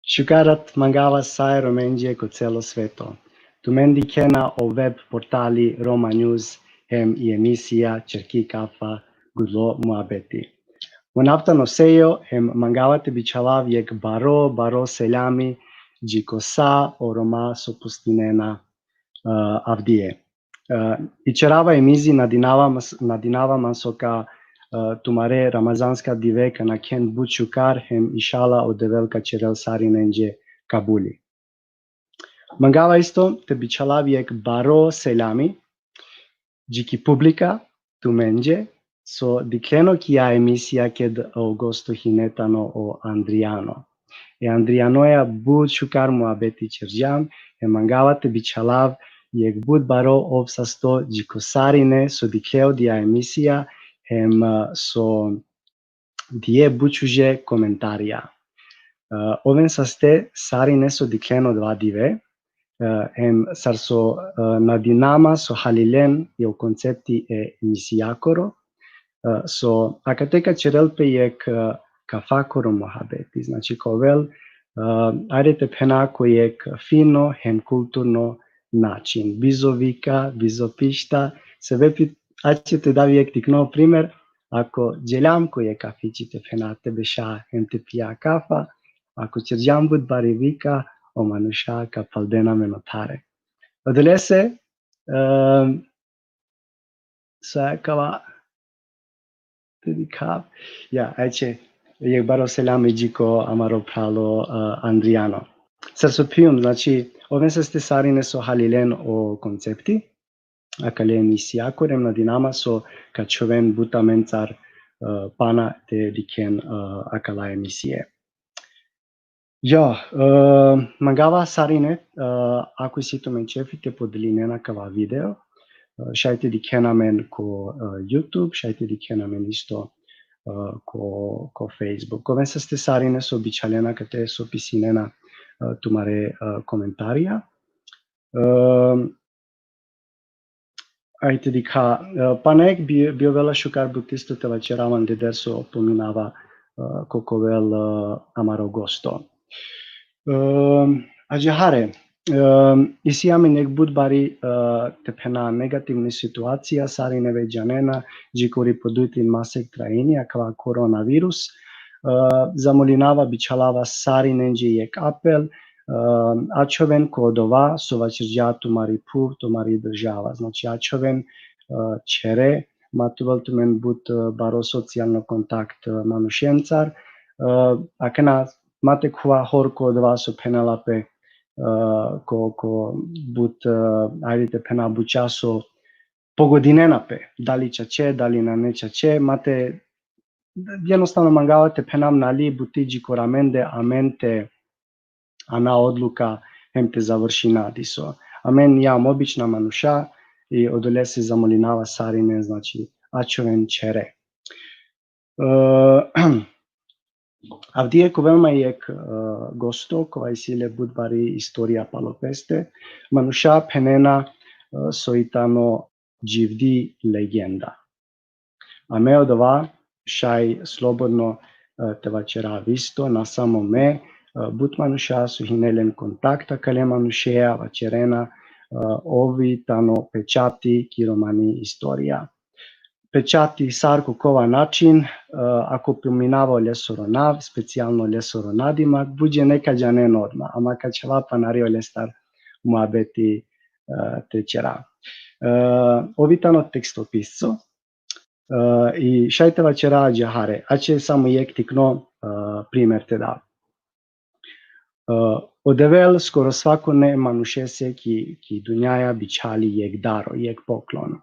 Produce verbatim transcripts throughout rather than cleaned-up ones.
Šukar rat mangava sa e Romenđe ko celo sveto. Tumen dikhena o web portali Roma News hem i emisija Čerki kafa, gudlo muabeti. Mo nav tano Sejo hem mangava te bičhalav jekh baro, baro seljami dži ko sa o Roma so pustinena, e, avdive. E, i ćerava emizi, nadinava mas-, nadinava man so ka, e, tumare ramazanska dive ka nakhen but šukar hem inšala o Devel ka ćerel sarinenđe kabuli. Mangava isto te bičhalav jekh baro seljami dži ki publika tumenđe, so dikhlen o ki a emisija ked o gosto hine tano o Andrijano. E Andrijanoja but šukar muabeti ćerđam, e mangava te bičhalav jekh but baro ov sasto dži ko sarine so dikhle odija emisija, hem, e, so dije but šuže komentarija. E, oven saste sarine so dikhlen odova dive, e, hem sar so, e, nadinama so halilen i o koncepti e emisijakoro, e, so akate ka ćerel pe jekh, e, kafakoro muhabeti, znači ka ovel, e, ajde te phena ko jekh fino hem kulturno način, bizo vika, bizo pišta, sebepi, ače te dav jekh tikno primer, ako dželjam ko jekh kafići te phena te beša hem te pija kafa, ako ćerđam but bari vika, o manuša ka palden amen othare. Odolese, e, sa kava te dikhav. Ja, ače, jekh baro seljami dži ko amaro pralo, e, Andrijano. Sar so pijum, znači, oven saste sarine so halilen o koncepti akale emisijakoro, nadinama so ka čhoven but amencar, e, pana te dikhen, e, akala emisije. Ja, e, mangava sarine, e, ako isi tumen ćefi te podelinen akava video, e, šaj te dikhen amen ko, e, YouTube, šaj te dikhen amen isto, e, ko, ko Facebook. Oven saste sarine so bičhalena kate so pisinena, e, tumare, e, komentarija. E, Ajde dikha, e, pana jekh bi, bi ovela šukar but isto te vaćerav ande der so pominava, e, ko ka ovel, e, amaro gosto. E, ađahare, e, isi amen jekh but bari, e, te phena negativni situacija, sarine već džanena, džikori po duj tin masek trajini akava koronavirus. E, zamolinava, bičhalava sarinenđe jekh apel, e, ačhoven ko odova so vaćerđa tumari phuv, tumari država. Znači, ačhoven, e, ćhere, ma te ovel tumen but, e, baro socijalno kontakt, e, manušencar. E, akana ma te khuva hor ko odova so phenela pe, e, ko, ko but, e, ajde te phena buća so pogodinena pe, dali čače, dali nane čače, ma te, jednostavno mangava te phenav nali buti džikora amende, amen te ana odluka hem te završina diso. Amen jam obična manuša i odolese zamolinava sarinen, znači, ačhoven ćhere. E, avdive ka ovel ma jekh, e, gosto, kova isi le but bari istorija palo peste. Manuša phenena, e, so i tano dživdi legenda. A me odova šaj slobodno, e, te vaćerav isto, na samo me, e, but manuša so hine len kontakt akale manušea, vaćerena, e, ov i tano pečati ki romani istorija. Pečati sar ko kova način, e, ako pominava lesoro nav, specijalno lesoro nadimak, but džene ka džanen odma, ama ka ačhava panari olestar muabeti, e, te ćera. E, ov i tano tekstopisco, e, i šaj te vaćera ađahare, ače samo jekh tikno, e, primer te dav. E, o Devel skoro svakone manušese ki, ki dunjaja bičhali jekh daro, jekh poklon. E,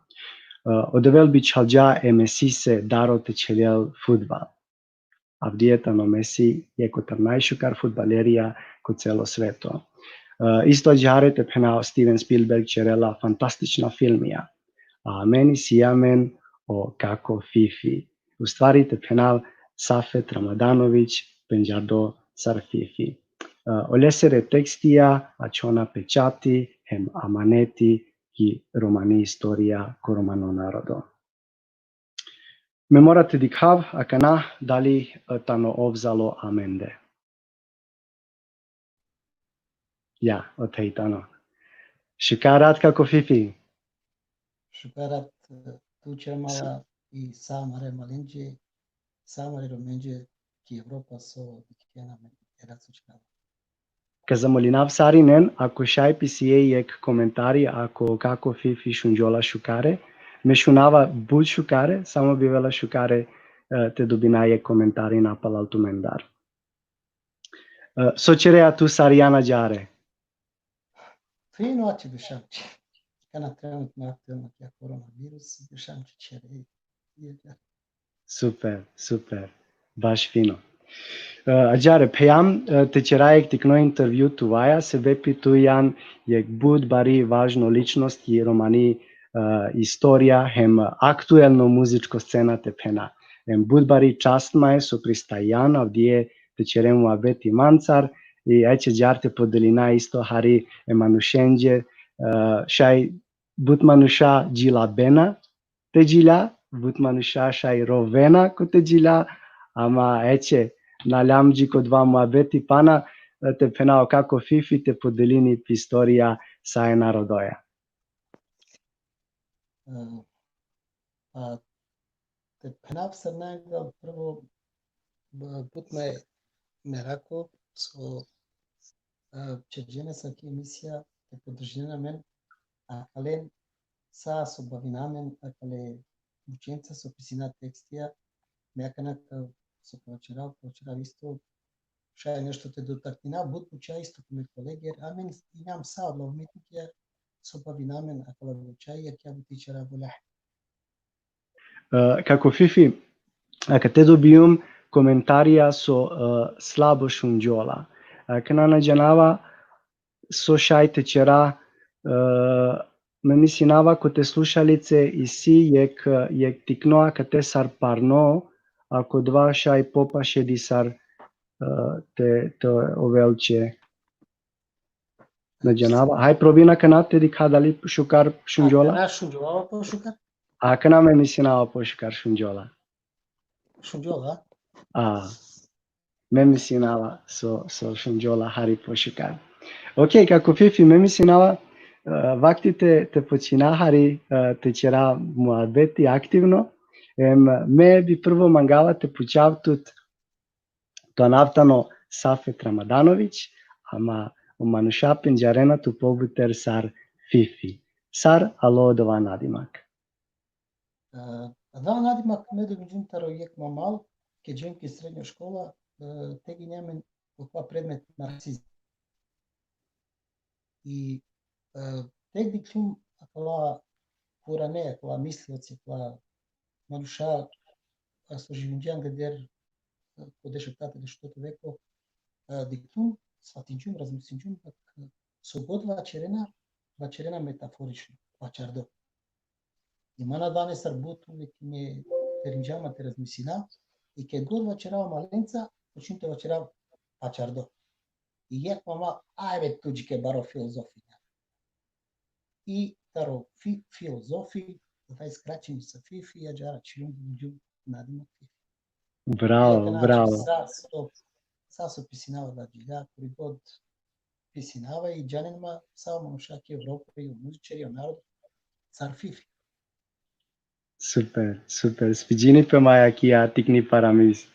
o Devel bičhalđa e Mesise daro te ćhelel fudbal. Avdive tano Mesi jekh kotar najšukar fudbalerija ko celo sveto. E, isto ađahare te phena, o Steven Spielberg ćerela fantastična filmija. A amen isi amen o kako Fifi. U stvari te phenav Safet Ramadanović pendžardo sar Fifi. E, olesere tekstija ačhona pečati hem amaneti ki romani istorija ko romano narodo. Me mora te dikhav akana dali, e, tano ov zalo amende. Ja, ote i tano. Šukar rat, kako Fifi? Šukar rat, e, tuće, mala, i sa amare malenđe, sa amare Romenđe ki Evropa so dikhena amen, e rat so čhinava. Ka zamolinav sarinen, ako šaj pisie jekh komentari, ako kako Fifi šunđola šukare, me šunava but šukare, samo bi avela šukare, e, te dobina jekh komentari napalal tumendar. E, so ćerea tu, sar jan ađahar? Fino, ače, bešam či. Kana trenutno aktuelno ki koronavirus, bešam či, ćere. Super, super. Baš fino. E, ađahar, phejam, e, te ćera jekh tikno intervju tuvaja, sebepi tu jan jekh but bari važno ličnost ki romani, e, istorija, hem aktuelno muzičko scena te phena. Hem but bari čast mae so pristajan avdive te ćere muhabeti mancar, i ače ađahar te podelina isto hari e manušenđe, e, šaj but manuša džilabena te džilja, but manuša šaj rovena ko te džilja, ama ače, na aljam dži ko dova muhabeti pana, e, te phena o kako Fifi te podelini pi istorija sa e narodoja. E, a, te phenav sar na anglal, prvo, b-, but me merako so, e, ćerđena sa ki emisija, te podržinen amen, akalen sa so bavina amen, akale bućenca so pisina tekstija, me akana ka, so ka ćerav, ka ćerav isto, šaj nešto te dotaknina, but buća isto ko me kolege, amen injam sa odla umetnikija so bavina amen akala buća, i akija buti ćera volah. E, kako Fifi, akate dobijum komentarija so, e, slabo šunđola. E, akana na džanava so šaj te ćera, e, me misinava kote slušalice isi jekh, jekh tikno akate sar parno, ako dova šaj popaše di sar, e, te, te ovel će. Na džanava. Haj, probina akana te dikha dali šukar šunđola. Akana šunđola pošukar? Akana me misinava pošukar šunđola. Šunđola? A, me misinava so, so šunđola hari pošukar. Okej, kako Fifi, me misinava, e, vakti te, te počina hari, e, te ćera muhabeti aktivno. Em, me bi prvo mangava te pučav tut, to anav tano Safet Ramadanović, ama o manuša pendžarena tu pobuter sar Fifi. Sar alo odova nadimak? E, adava nadimak me dobinđum taro jekh mamal, ked džem ki srednjo škola, e, tegli injam amen okova predmet marksizam. I, e, tek dikhljum akala purane, akala mislioci, akala manuša, a, so živinđe angeder, e, ko dešeftato, dešušteto veko, e, dikhljum, svatinđum, razmislinđum, tak, e, so god vaćerena, vaćerena metaforično, pačardo. I man adava nesar but uvek me terinđa ma te razmislinav, i ked god vaćerav amalenca, počinđum te vaćerav pačardo. I jekh mamal, ajde tuđike baro filozofi. I taro fi-, filozofi, taj skraćeni sa Fifi, ađahar ačhiljum, ačhiljum nadimak Fifi. Bravo, bravo. Sa so, sa so pisinava la džilja, kuri god pisinava, i džanen ma sa o manuša ki Evropa, i o muzičari, i o narodo, sar Fifi. Super, super. Sviđini pe ma akija tikni paramis. E,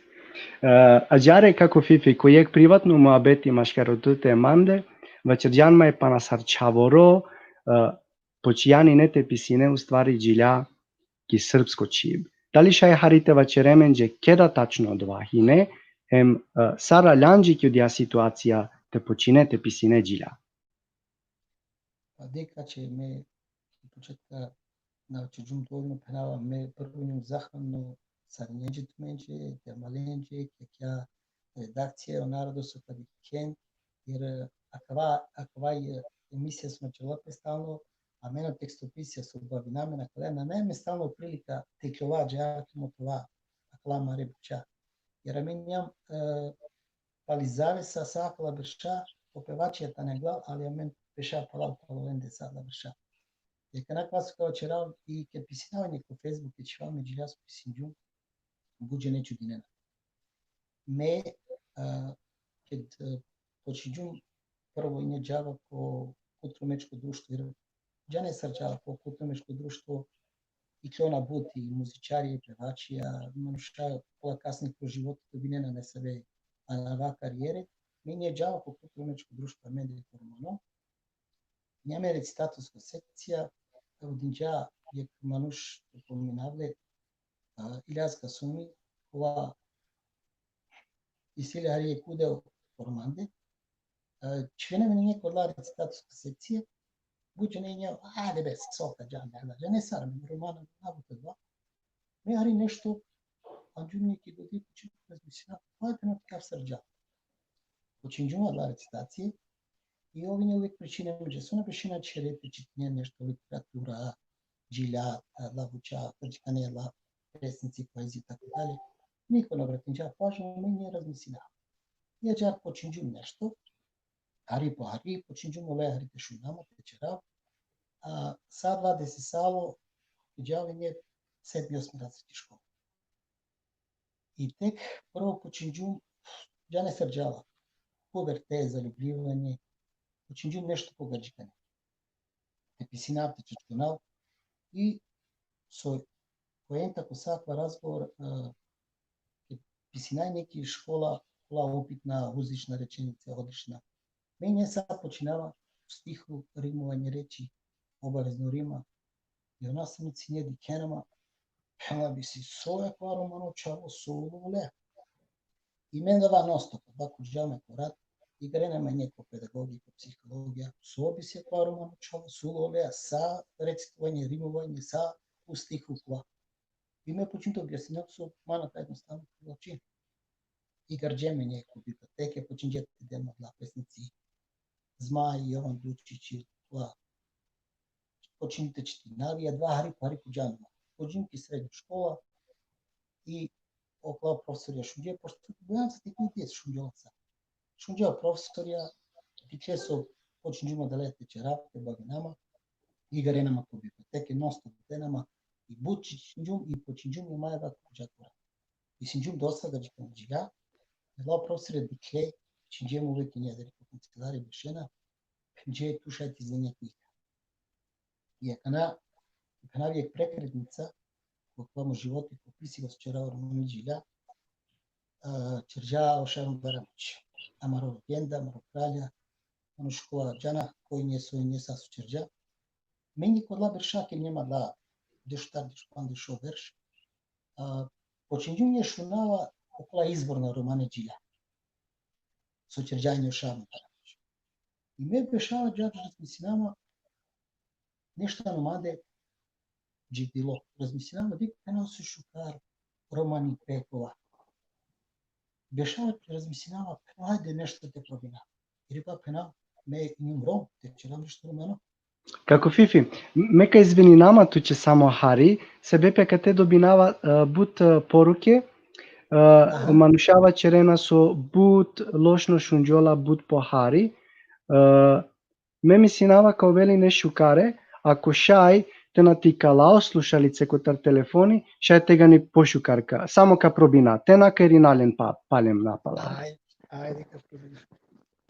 ađahar, kako Fifi, ko jekh privatno muhabeti maškaro tute e mande, vaćerđan ma pana sar čhavoro, e, počinđan ine te pisine, u stvari, džilja ki srpsko čhib. Dali šaj hari te vaćere amenđe keda tačno odova hine, em, e, sar aljan dži ki odija situacija te počine te pisine džilja? Pa dikh, ače, me ki početka na vaćerđum dovoljno, phenava, me prvo injum zahvalno sarinenđe tumenđe, ki amalenđe, ki akija redakcija, o narodo so ka dikhen, jer, e, akava, akava, e, emisija so na ćerela pe stalno, amen o tekstopisija so bavina amen akale, nane amen stalno prilika te iklova ađahar te motrova akala amare buća. Jer amen injam, e, pali zavesa sa akala berša, o pevačija tane anglal, ali amen beša palal, palo lende sa akala berša. I akana kova so ka vaćerav, i ked pisinav ine ko Facebook, ked čhivav me džilja so pisinđum, but džene čudinena. Me, a, ked, e, počinđum prvo inje džava ko kulturno-umetničko društvo, jer džane sar džava ko kulturno-umetničko društvo, iklona but i muzičari, i pevači, a manuša kola kasni ko životo dobinena nesave anava karijere. Me inje džava ko kulturno-umetničko društvo amende ko Romano. Inje amen recitatorsko sekcija, vodinđa jekh manuš, pominav le, a, Iljaz Kasumi, kova isi le hari jekh udel ko Romande. A, čhivena amen inje ko odola recitatorsko sekcija, but džene inje, ajde be, so ka džan, ajde, džane sar, amen Romana, na but odova. Me hari nešto, anđum inje ki dodi, počinđum te razmislinava, pa te na tikav sar džava. Počinđum odola recitacije, i ov inje uvek pričini amenđe, so na bešena čhere te čitinen nešto literatura, džilja, adala buća, adžikane adala pesnici, poezija, tako dalje. Niko na obratinđa pažnja, me inje razmislinava. I ađahar počinđum nešto, hari po hari, počinđum ole hari te šunav ma, te ćerav. A, sa adava desisalo, džava inje sedmi, osmi razred ki škola. I tek prvo počinđum, džane sar džala, pubertet, zaljubljivanje, počinđum nešto ko gadžikane te pisinav, te čačkunav. I so poenta ko sa akava razgovor, e, te pisinav inje ki škola, kola upitna, uzvična rečenice, odlična. Me inje sa počinava u stihu rimovanje reči, obavezno rima. I o nastavnici inje dikhena ma, phenela bi si, so akava romano čhavo, so ulo olea. I me adava non stop, adava khuđa me ko rat, igarena ma inje ko pedagogija, ko psihologija, so bi si akava romano čhavo, so ulo olea, sa recitovanje, rimovanje, sa u stihu kova. I me počinđum te objasninav so ma na ta jednostavno privlači. Igarđe me inje ko biblioteke, počinđe te den ma adala pesnici, Zmaj, Jovan Dučić, i kova počinđum te čitinav, i adava hari po hari khuđa ma. Khuđum ki srednja škola i okova profesorja šunđe, pošto bojam sa te ki dies šunđola sa. Šunđe o profesorja, dikhle so počinđum adale te ćerav, te bavinav ma, igarena ma ko biblioteke, non stop dena ma, i but čitđum, i počinđum i ma adava khuđa ko rat. I sinđum dosta gadžikane džilja, adala profesorja dikhle, činđe ma uvek inje adari ko kancelarija bešena, phenđe tu šaj te izvini knjiga. I akana, akana bi jekh prekretnica, ko akava mo životi, ko pisibe so ćerava romani džilja, a, ćerđa o Šaron Baranić. Amaro legenda, amaro kralja, manuš kova džana, koj inje, so inje, sa so ćerđa. Me inje ko adala berša, ked injum adala dešuštar, dešupandž, dešušov berš, a, počinđum inje šunava okola izvorna romane džilja so ćerđa inje o Šaron Baranić. I me bešava, dža, razmislinava ma, nešto ano mande dživdilo. Razmislinava ma, dikh, phenava, so šukar romani pe kova. Bešava, razmislinava ma, phenava, ajde nešto te probinav. Ili pa, phenava, me injum Rom, te ćerav nešto romano. Kako Fifi, m-, me ka izvininav ma tuće samo hari, sebepi akate dobinava, e, but, e, poruke, e, aha, manuša vaćerena so but lošno šunđola but po hari, e, me mislinava ka ovel ine šukare, ako šaj te na te ikala o slušalice kotar telefoni, šaj tegani pošukar ka, samo ka probina, te na ka irina len pa-, palem napalal. Ajde, ajde ka probina.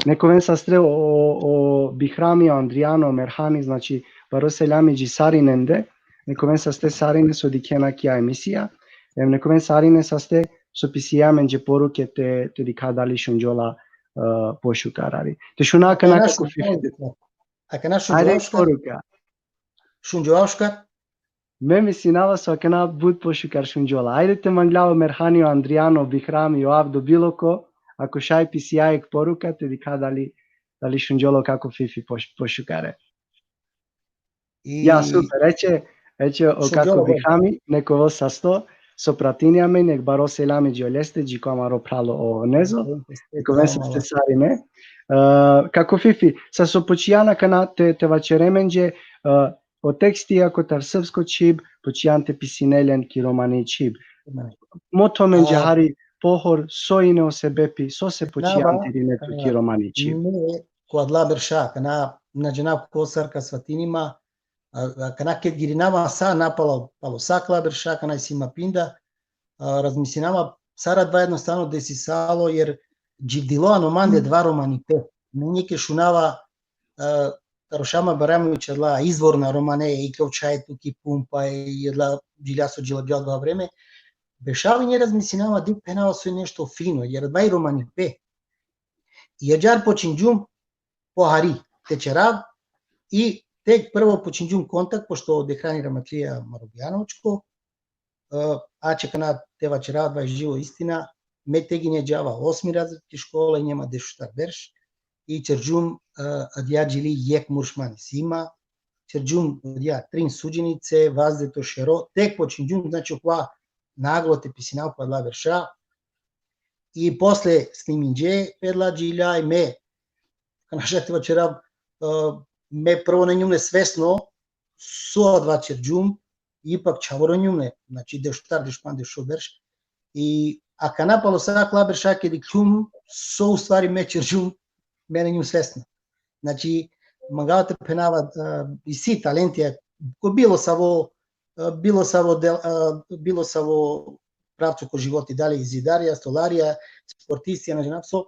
Nek oven saste o, o, o Bihrami, o Andrijano, o Merhani, znači, baro selami dži sarinende, nek oven saste sarine so dikhena ki emisija, em nek oven sarine saste so pisija amenđe poruke te, te dikha dali šunđola, e, pošukar hari. Te šuna akana, akana kako šunđola, Fifi. Akana šunđola, ajde, šukar poruka. Šunđola šukar? Me mislinava so akana but pošukar šunđola. Ajde te mangla o Merhani, o Andrijano, o Bihrami, o Avdo, bilo ko, ako šaj pisija jekh poruka, te dikha dali, dali šunđola o kako Fifi poš-, pošukare. I ja, super, eće, eće o kako Bihrami, nek ovel sasto, so pratini amen, nek baro selami dži oleste, dži ko amaro pralo o Nezo, nek oven saste sarine. E, kako Fifi, sa so počinđam akana te, te vaćere amenđe, e, o tekstija kotar srpsko čhib, počinđan te pisine len ki romani čhib. Motho amenđe hari pohor, so ine o sebepi, sose počinđan te irine tu ki romani čhib. Me ko adala berša, akana na džanav kosar ka svatini ma, a, a, akana ked irinava ma sa napalal, palo sa akala berša, akana isi ma pinda, a, razmislinava ma sar adava jednostavno desisalo, jer dživdilo ano mande adava romani pe. Menge ke šunava, e, taro Šama Bajramović adala izvorna romane, i kljov čhaj tu ki pumpa, i adala džilja so džilabja adava vreme. Bešava i nje razmislinava, dikh phenava so i nešto fino, jer adava i romanipe. I ađahar počinđum pohari te čerav, i tek prvo počinđum kontakt, pošto o dehrani rahmetlija amaro Bujanovačko, e, ače kana te vaćerav, adava i živo istina, me tegine džava osmi razred ki škola, injum ma dešuštar berš, i čerđum, e, adija džili Jekh murš man isi ma, čerđum adija Trin suđenice, Vazde to šero, tek počinđum, znači, okova naglo te pisinav pe adala berša, i posle sniminđe pe adala džilja, i me, kana šaj te vaćerav, e, me prvo na injum le svesno so adava čerđum, ipak čhavoro injum le, znači, dešuštar, dešupandž, dešušov berš. I akana palo sa akala berša keda iklum, so u stvari me čerđum, me na injum svesno. Znači, mangava te phenava, e, isi talentija, ko bilo savo, e, bilo savo del-, e, bilo savo pravco ko životi, dali zidarija, stolarija, sportistija, na džanav so,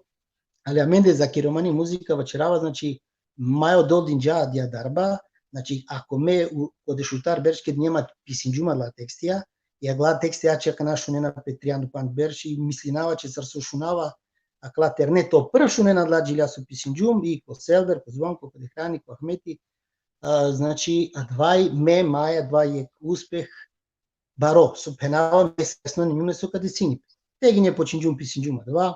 ali amende zaki romani muzika vaćerava, znači, maj odol dinđa adija darba, znači, ako me u, ko dešuštar berš keda injum ma pisinđum adala tekstija, i adala tekstija ače akana šunena pe trianda u pandž berš, i mislinava ače sar so šunava akala terne, to prvo šunena adala džilja so pisinđum, i ko Selver, ko Zvonko, ko Dehrani, ko Ahmeti, a, znači, adava i me, maj, adava i jekh uspeh, baro, so phenava, me svesno na injum le so ka desini pe. Tegine počinđum pisinđum adava,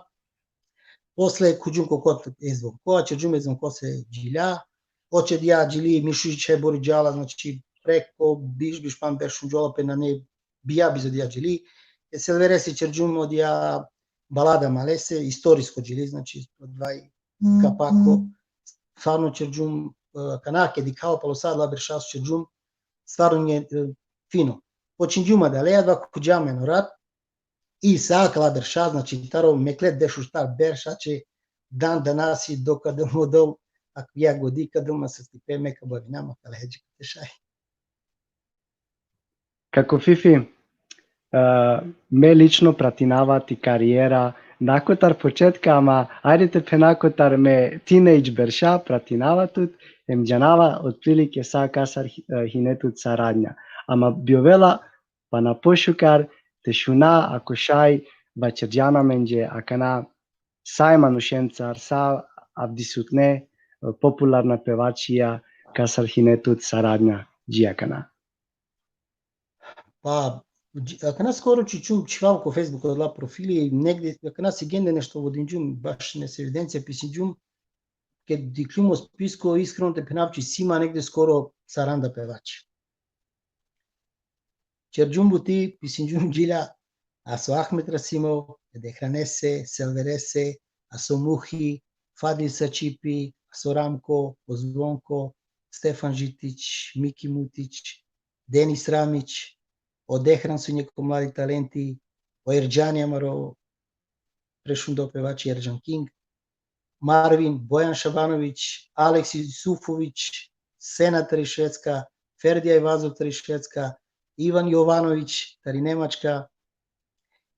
posle khuđum ko kot e Zvonko, čerđum e Zvonkose džilja, oče adija džili, mi šuži čhaj bori džala, znači, preko biš, biš pandž berš šunđola pe nane, bija bizo adija džili, e Selverese čerđum adija Balada malese, istorisko džili, znači, adava i kapako, stvarno čerđum, e, kana keda dikhava palo sa adala berša so čerđum, stvarno inje, e, fino. Počinđum adaleja, adava khuđa me ano rat, i sa akala berša, znači, taro mekle dešuštar berš ače dan danasi, dok ka del ma odol, akija godi ka del ma srtipe, me ka bavinav ma akala, hedžikote šaj. Kako Fifi, e, me lično pratinava ti karijera, na kotar početka, ama ajde te phena kotar me tinejdž berša pratinava tut, em džanava otprilike sa kasar hi-, e, hine tut saradnja. Ama bi ovela pana pošukar te šuna, ako šaj, vaćerđan amenđe akana sa e manušencar, sa avdisutne, e, popularna pevačija, kasar hine tut saradnja dži akana. Pa, dž-, akana skoro čhivav ko Facebook adala profili, negde, akana sigende nešto vodinđum, baš nesave evidencija pisinđum, ked dikhljum o spisko, iskreno te phenav, isi ma negde skoro saranda pevači. Čerđum buti, pisinđum džilja, aso Ahmet Rasimov, e Dehranese, Selverese, aso Muhi, Fadil Sačipi, aso Ramko, o Zvonko, Stefan Žitić, Miki Mutić, Denis Ramić, o Dehran so inje ko Mladi talenti, o Erdžani amaro prešundo pevači Erdžan King, Marvin, Bojan Šabanović, Aleks Jusufović, Sena tari Švedska, Ferdi Ajvazov tari Švedska, Ivan Jovanović tari Nemačka,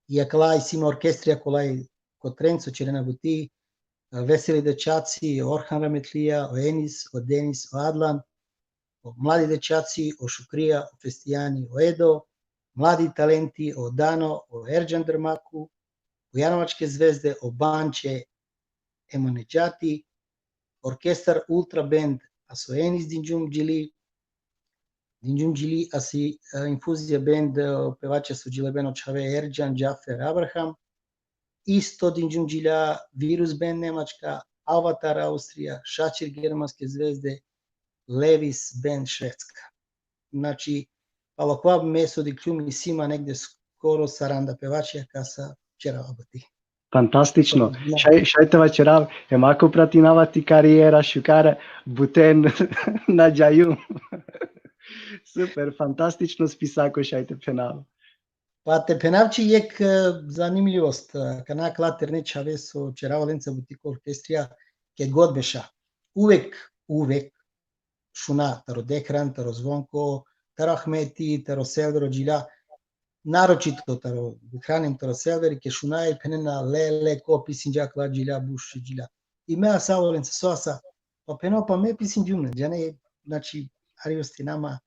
i akala isi ma orkestrija kola i ko Tren so čerena buti, Veseli dečaci, Orhan Rametlija, o Enis, o Denis, o Adlan, o Mladi dečaci, o Šukrija, o Festijani, o Edo, Mladi talenti, o Dano, o Erdžan Drmaku, o Bujanovačke zvezde, o Banče, Emaneđati, orkestar Ultra Band, aso Enis dinđum džili, dinđum džili asi, e, Infuzija Band, e, pevači so džilaben o čhave Erdžan, Džafer, Abraham, isto dinđum džilja Virus Band Nemačka, Avatar Austrija, Šačir Germanske zvezde, Levis Band Švedska. Znači, palo kova me so dikhljum isi ma negde skoro saranda pevači, akasa čerava buti. Fantastično. Da. Šaj, šaj te vaćerav, em ako pratinava ti karijera šukar, buten na džajum. Super, fantastično spisako šaj te phenav. Pa te phenav či jekh, e, zanimljivost, e, akana akala terne čhave so čerava lenca buti ko orkestrija, ked god beša. Uvek, uvek šuna taro Dehran, taro Zvonko, taro Ahmeti, taro Selver o džilja, naročito taro Dehran em taro Selver, ked šuna i phenena le, le, ko pisinđa akala džilja, buš džilja. i me asa olenca, so asa. Pa phenava, pa me pisinđum le, džane, znači, hari ostinama,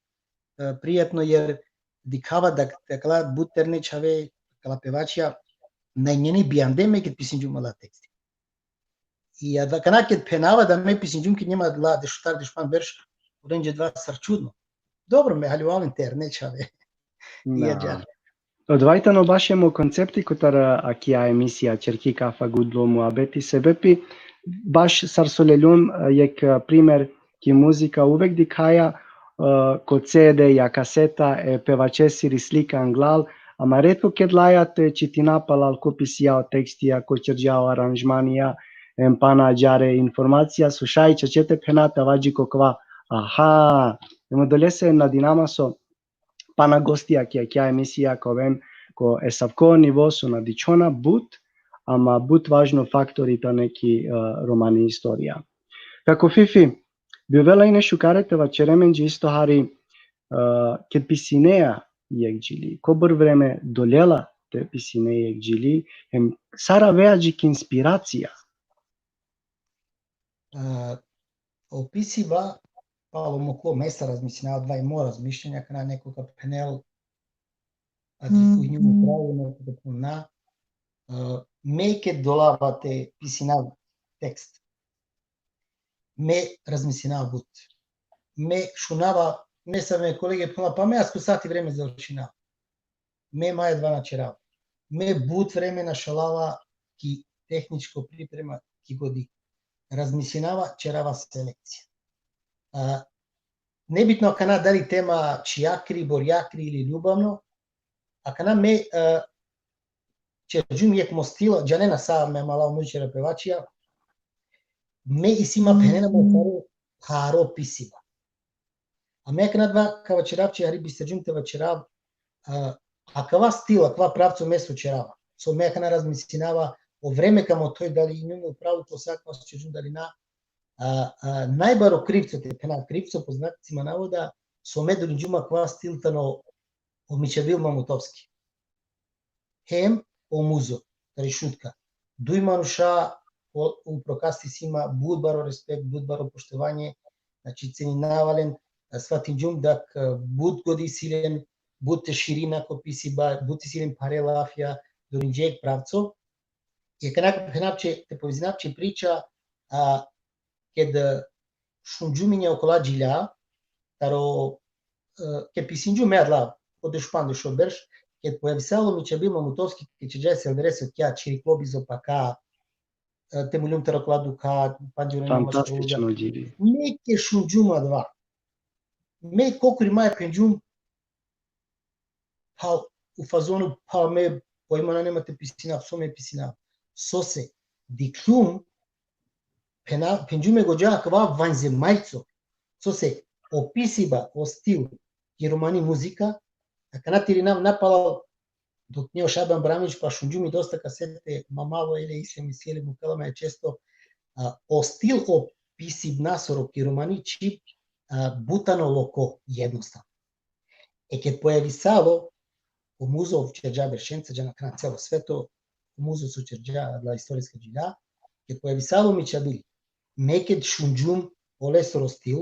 e, prijatno, jer dikhava da, da kala but terne čhave, kala pevačija, na injene bijande me ked pisinđum ala teksti. I ja da kana ked phenava da me pisinđum ked injum adala dešuštar, dešupandž berš, olenđe adava sar čudno. Dobro, me haljovalen terne čhave. I ja Da. džan. Odova tano baš hem o koncepti kotar akija emisija Čerki kafa, gudlo muhabeti, sebepi baš sar so leljum, e, jekh, e, primer ki muzika, uvek dikhaja, e, ko C D ja kaseta e pevačesiri slika anglal, ama retko ked laja te čitina palal ko pisija o tekstija, ko ćerđa o aranžmanija, em pana ađare informacija, so šaj čače te phena te ava dži ko kava. Aha, em odolese nadinama so pana gostija ki akija emisija ka oven ko esavko nivo so na dičhona but, ama but važno faktori tane ki, e, romani istorija. Kako Fifi, bi ovela ine šukare te vaćere amenđe isto hari, e, ked pisinea jekh džili, kobor vreme dolela te pisine jekh džili, em sar avea dži ki inspiracija. E, o pisiba, palo muklo, me sar razmislinava, adava i mo razmišljanje, kana neko ka phenel, a dži ko injum u pravu, neko ka phenel na, e, me ked dolava te pisinav tekst, me razmislinava but. Me šunava, me sar me kolege phenela, pa me asko sati vreme završinava. Me maje adava na ćerava. Me but vreme našalava ki tehničko priprema ki godi. Razmislinava, ćerava selekcija. A, nebitno akana dali tema čhijakri, borjakri ili ljubavno, akana me, a, ćerđum jekh mo stilo, džanena sa me amala o muzičara, pevačija, me isi ma phenena mo pharo, pharo pisiba. A me akana adava ka vaćerav, či hari bisterđum te vaćerav, a, akava stil, akava pravco me so ćerava. So me akana razmislinava, o vreme ka mothoj dali injum u pravu, ko sa akava so ćerđum dali na, a, a, najbaro krivco, te phena krivco, po znacima navoda, so me dolinđum akava stil tano o Mićabil Mamutovski. Hem o Muzo, tari Šutka. Duj manuša, o, upro kaste isi ma but baro respekt, but baro poštovanje, znači ceninava len, a, svatinđum da, a, but godi isi len, but te širina ko pisiba, but isi len phare lafija, dolinđe jekh pravco. I akana ka phenav će, te povezinav će priča, a, ked, e, šunđum inja okola džilja, taro, e, ked pisinđum me adala, ko dešupandeš o berš, ked pojavisalo Mićabil Mamutovski, ked ćerđa e Selderesokija, čhiriklo bizo paka, e, te muljum taro okola dukha, pandžurena maškaro. Fantastično džili. Me ked šunđum adava, me kokori maje phenđum, pa u fazonu, pa me pojma nane ma te pisinav, so me pisinav. Sose, dikhljum, phena-, phenđum e gođa akava vanzemaljco. Sose, o pisiba, o stil, i romani muzika, akana te irinav napalal, dok inja o Šaban Bramić, pa šunđum i dosta kasete, ma malo ele isi emisije, ele mukela ma često, a, o stil o pisibnasoro ki romani čhib, a, but tano loko, jednostavno. E ked pojavisalo, o Muzo ćerđa beršenca, džana akana celo sveto, o Muzo so ćerđa adala istorijska džilja, ked pojavisalo Mićabil, me ked šunđum olesoro stil,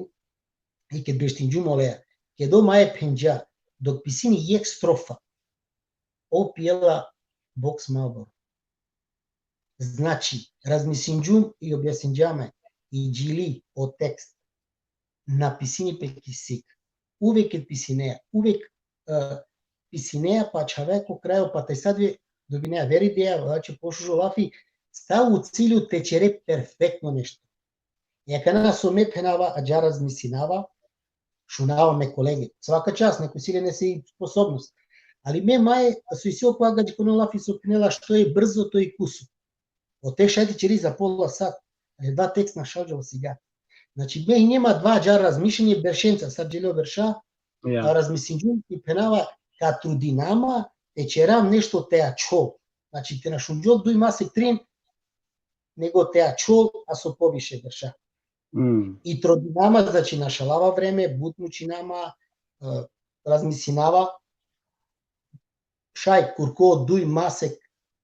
i ked beštinđum oleja, ked ov maje phenđa, dok pisini jekh strofa, ov pijela boks Marlboro. Znači, razmisinđum i objasninđa me, i džili, o tekst, na pisini pe ki sik. Uvek ked pisinea, uvek, e, pisinea, pa čhave ko krajo, pa te sad ve dobinea veri ideja, znači pošužo lafi, sa u cilju te ćere perfektno nešto. I akana so me phenava, ađa razmisinava, šunava me kolege. Svaka čast, neko isi len isi sposobnost. Ali me maje, so isi okova gadžikono lafi so phenela, što je brzo, to je kuso. Ote šaj te ćeri za pola sat, ali adava tekst našalđa o siga. Znači, me injum adava ađa razmišljanje beršenca, sar džele o berša, Ja. a razmisinđum i phenava, ka trudinama, te ćerav nešto te ačhol. Znači, te na šunđol duj masek, trin, nego te ačhol, a so poviše berša. Mm. I trudinama, znači, našalava vreme, but mučinama, e, razmisinava, šaj kurko duj masek,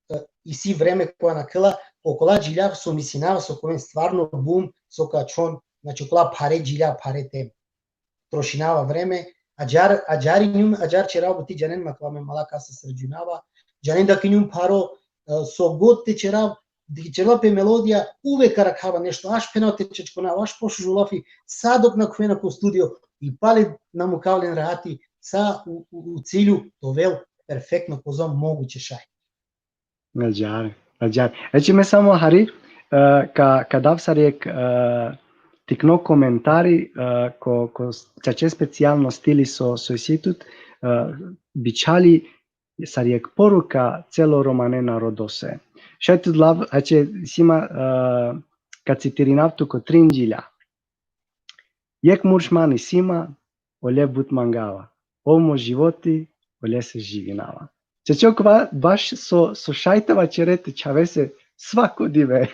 e, isi vreme koja nakhela, okola džilja so misinava so ka oven stvarno bum, so ka ačhon, znači okola phare džilja, phare tem. Trošinava vreme, ađar, ađar injum, ađar ćerav, buti džanen ma kava me mala kasa sarađinava, džanen da ka injum pharo, e, so god te ćerav, dikh ćerela pe melodija, uvek arakhava nešto, aš phenav te čačkonav, aš pošužo lafi, sa dok na khuvena ko studio, i pale na mukav len rahati, sa u, u, u cilju te ovel perfektno kozom moguće šaj. Ađar, ađar. Znači, me samo hari, e, ka, ka dav sar jek, e, tikno komentari, e, ko, ko s-, čače specijalno stili so, so isi tut, e, bičhali sar jek poruka celo romane narodose. Šaj te dlav, ače, sima, e, ka citirinav tu ko trin džilja. Jek murš man isi ma, ole but mangava. Ov mo životi, olese živinava. Čače, okova baš so, so šaj te vaćere te čhavese svako dive.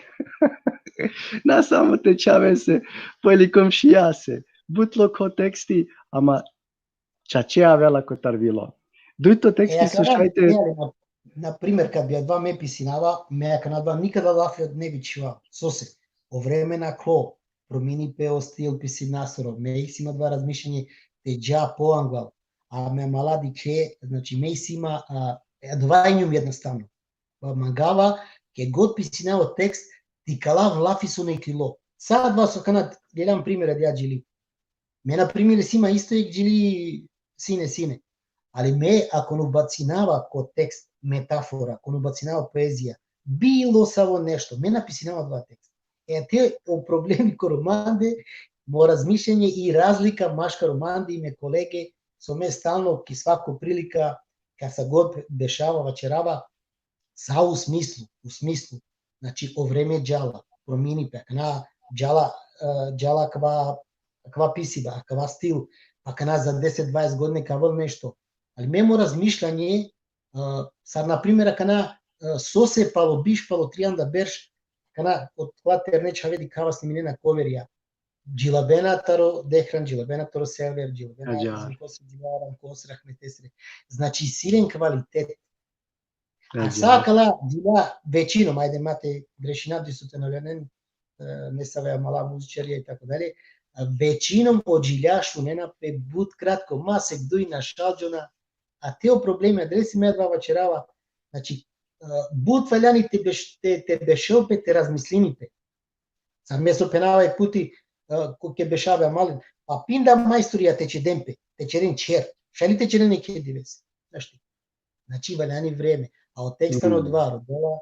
Na samo te čhavese, po ili komšijase. But lokho teksti, ama čače avela kotar vilo. Dujto teksti so šaj te... Na primer, kad bi adava me pisinava, me akana adava nikada lafi ne bi čhiva. Sose, o vreme nakhlo, promini pe o stil pisinasoro, me isi ma adava razmišljanje te dža poanglal, a me mala dikhe, znači me isi ma, a, adava injum jednostavno. Pa mangava, ke god pisinava o tekst, te ikalav lafi so na iklilo. Sa adava so akana, delam primer adija džili. Me, na primer, isi ma isto jek džili sine, sine. Ali me, ako na ubacinava ko tekst metafora, ako na ubacinava poezija, bilo savo nešto, me na pisinava adava tekst. E, te o problemi ko romande, mo razmišljanje i razlika maškar romande i me kolege, so me stalno, ki svako prilika, kasa god bešava, vaćerava, sa u smislu, u smislu, znači, o vreme džala, promini pe, akana džala, e, džala kava, kava pisiba, kava stil, pa akana za deset, dvadeset godine ka avel nešto. Ali me mo razmišljanje, e, sar, na primer, akana, e, sose palo biš, palo trianda berš, akana, otkova terne čhave dikhava sniminena coverija. Džilabena taro Dehran, džilabena taro Sever, džilabena, ađar, Zimkos, džila Ramkos, rahmetesre. Znači, isi len kvalitet. A sa akala džila, većinom, ajde, ma te grešinav, dži so te na ljanen, e, nesave mala muzičarija i tako dalje, a većinom o džilja šunena pe but kratko, masek duj na šaldžona, a te o problemi, adalese me adava vaćerava, znači, e, but valjani te beš-, te, te bešel pe, te razmislini pe. Sar me so phenava jek puti, e, ko ke bešave amalen, pa pinda majstorija te ćeden pe, te ćeren ćher, šaj li te ćeren jekhe divese. Znaš ti? Znači, valjani vreme. A o tekst tano, mhm, adava, rodela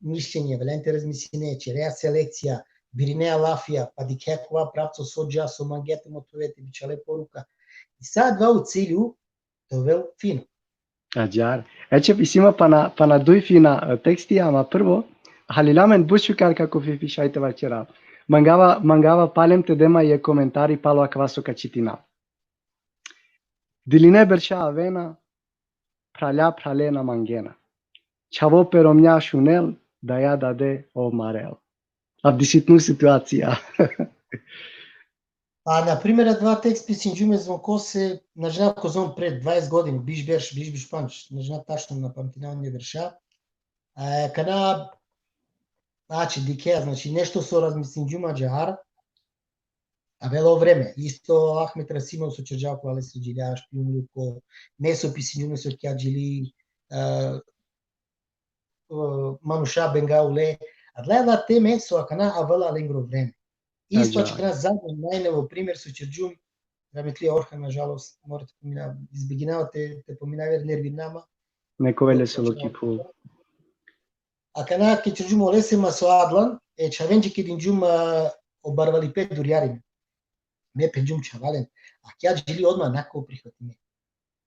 mišljenje, valjani te razmisline, ćerea selekcija, birinea lafija, pa dikhea kova pravco so dža, so mangea te mothove, te bičhale poruka. I sa adava u cilju te ovel fino. Ađar. Eče, isi ma pana, pana duj fina, e, teksti, ama prvo, halila amen but šukar kako Fifi šaj te vaćera. Mangava, mangava palem te de ma jek komentari palo akava so ka čitinav. Diline berša avena, phralja phrale na mangena. Čhavo pe romnja šunel, daja dade ov marel. Avdisutnu situacija. A, na primer, adava tekst pisinđum e Zvonkose, na džanav kozom, pred dvadeset godini, biš berš, biš, biš pandž, na džanav tačno, na pamtinav e berša. A, akana, znači, dikhea, znači, nešto so razmislinđum ađahar, avela o vreme. Isto Ahmet Rasimov so ćerđa ko Alesre džilja, Špijun Luko, me so pisinđum, me so kija džili, e, e, Manuša Bengaule, adala, adala teme so akana avela lengro vreme. Isto, ađahar, akana zadnji najnevo primer so ćerđum, rahmetli Orhan, nažalost, mora te pomina, izbeginava te, te pomina, jer nervirna ma. Nek ovel lese lokhi phul. Akana ke ćerđum olese ma so Adlan, e čhavenđe ke dinđum, a, o barvalipe durjari. Me phenđum čhavalen, a kija džili odma na ka prihvatinen.